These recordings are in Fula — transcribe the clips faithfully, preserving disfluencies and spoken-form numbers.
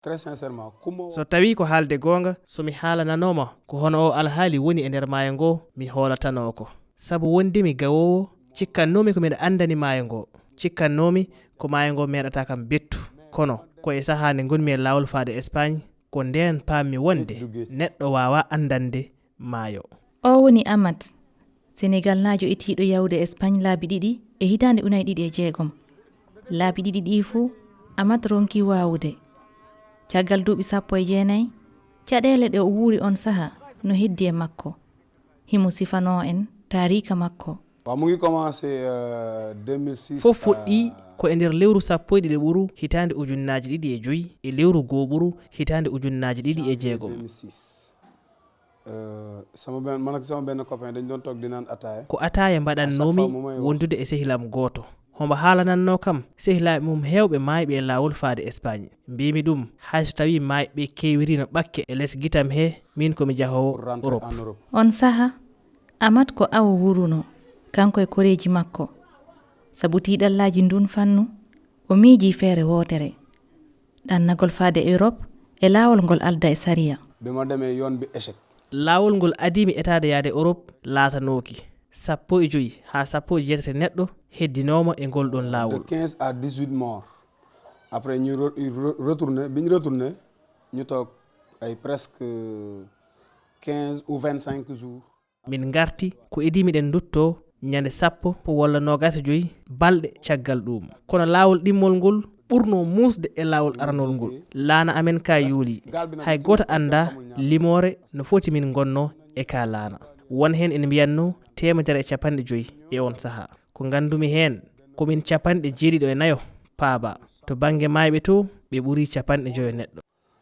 Très sincèrement, kumo. So tawii ko haalde goonga, so mi haalananooma ko hono o alhaali woni e nder maayo ngoo, mi hoolatanoo ko. Sabu wonde mi gawoowo, cikkannoomi ko miɗo anndani maayo ngoo. Cikkannoomi ko maayo ngoo meeɗataa kam bettu. Kono ko e sahaa nde ngonmi e laawol faade Espagne, ko ndeen paammi wonde neɗɗo waawaa anndande maayo. O woni Amat, Senegalnaajo etiiɗo yahude Espagne laabi ɗiɗi e hitaande ujunaaji ɗiɗi e jeegom. Laabi ɗiɗi ɗii fuu, Amat ronki waawude. Caggal duuɓi sappo e jeenayi, caɗeele ɗe o wuuri on saha no heddi e makko. Himo sifanoo en taariika makko. Waaw, mu ngi commencé, euh, deux mille six, fof fuɗɗii ko e nder lewru sappo e ɗiɗi ɓuru hitaande ujunnaaji ɗiɗi e joyi e lewru gooɓuru hitaande ujunnaaji ɗiɗi e jeegom. Deux mille six. Euh, sama benn, man ak sama benn copain dañ doon toog di naan ataaya. Ko ataaya mbaɗannoomi wondude e sehilam gooto. Homo haalanannoo kam sehilaaɓe mum heewɓe maayɓe e laawol faade Espagne. Mbiimi ɗum, hay so tawii maayɓe keewiriino ɓakke e les gitam he, miin ko mi jahoowo Europe. On saha, Amat ko awo wuuruno, kanko e koreeji makko. Sabu tiiɗallaaji ndun fannu, o miijii feere wootere. Ɗannagol faade Europe e laawol ngol alda e sariya. Bi ma demee, yoon bi échec. Laawol ngol adii mi etaade yaade Europe laatanooki. Sappo e joyi haa sappo e jeetati neɗɗo heddinooma e ngol ɗon laawol. De quinze à dix-huit morts. Après, ñu re-, re-, retourné, bi ñu retourné, ñu toog ay presque quinze ou vingt-cinq jours. Min ngarti ko idii miɗen nduttoo ñande sappo walla noogaas e joyi balɗe caggal ɗuum. Kono laawol ɗimmol ngol ɓurnoo muusde e laawol aranol ngol. Laana amen ka yoolii. Hay gooto anndaa limoore no foti min ngonnoo e ka laana. Won heen ene mbiyatnoo teemedere e capanɗe joyi e on sahaa. Ko nganndumi heen, ko min capanɗe jeeɗiɗo e nayo paabaa. To bannge maayɓe too, ɓe ɓurii capanɗe joyo neɗɗo.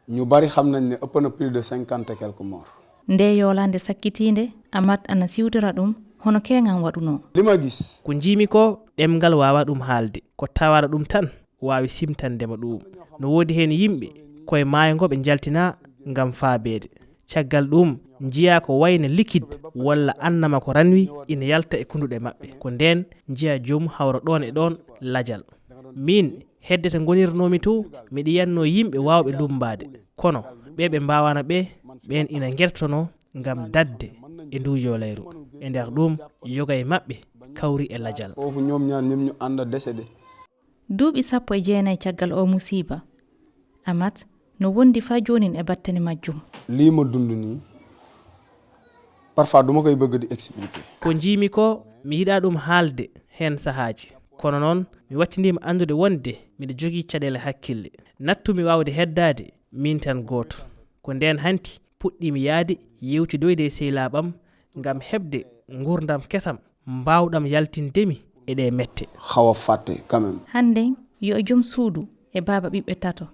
Ñu bari xam nañ ne ëpp na plus de cinquante et quelques morts. Nde yoolaande sakkitiinde, Amat ana siwtora ɗum hono keeŋan waɗunoo. Li ma gis. Ko njiimi ko, ɗemngal waawaa ɗum haalde. Ko tawaano ɗum tan waawi simtande ma ɗum. No woodi heen yimɓe koye maayo ngo ɓe njaltinaa ngam faabeede. Caggal ɗum, njiyaa ko wayno likid walla annama ko ranwi ina yalta e kunduɗe maɓɓe. Ko ndeen njiyaa joom hawra ɗoon e ɗoon lajal. Miin, hedde to ngonirnoomi to, miɗo yiyatnoo yimɓe waawɓe lummbaade. Kono ɓe ɓe mbaawaano ɓe, ɓeen ina ngertonoo ngam daɗde e nduu joolayru. E nder ɗum, yoga e maɓɓe kawri e lajal. Foofu ñoom ñaar ñoom ñu ànd décédé. Duuɓi sappo e jeenayi caggal oo musiiba, Amat no wondi faa joonin e battane majjum. Lii ma dund nii, parfois duma koy bëgg di expliquer. Ko njiimi ko, mi yiɗaa ɗum haalde heen sahaaji. Kono noon, mi wattindiima anndude wonde miɗo jogii caɗeele hakkille. Nattumi waawde heddaade miin tan gooto. Ko ndeen hanti puɗɗiimi yahde yewtidoyde e sehilaaɓe am ngam heɓde nguurndam kesam mbaawɗam yaltinde mi e ɗee mette. Xaw a fàtte quand même. Hannden yo o jom suudu e baaba ɓiɓɓe tato.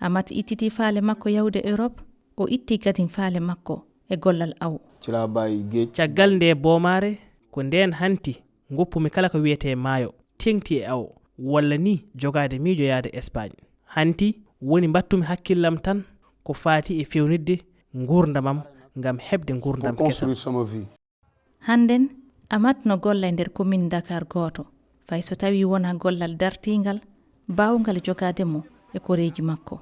Amat ittitii faale makko yahude Europe, o itti gadin faale makko e gollal awo. Ci laa bàyyi géej. Caggal ndee boomaare, ko ndeen hanti ngoppumi kala ko wiyetee maayo, teŋti e awo, walla nii jogaade miijo yahde Espagne. Hanti woni mbattumi hakkillam tan ko faati e feewnitde nguurndam am ngam heɓde nguurndam kesam. Construire sama vie. Hannden, Amat no golla e nder commune Dakar gooto, fay so tawii wonaa gollal dartiingal, baawngal jogaade mo e koreeji makko.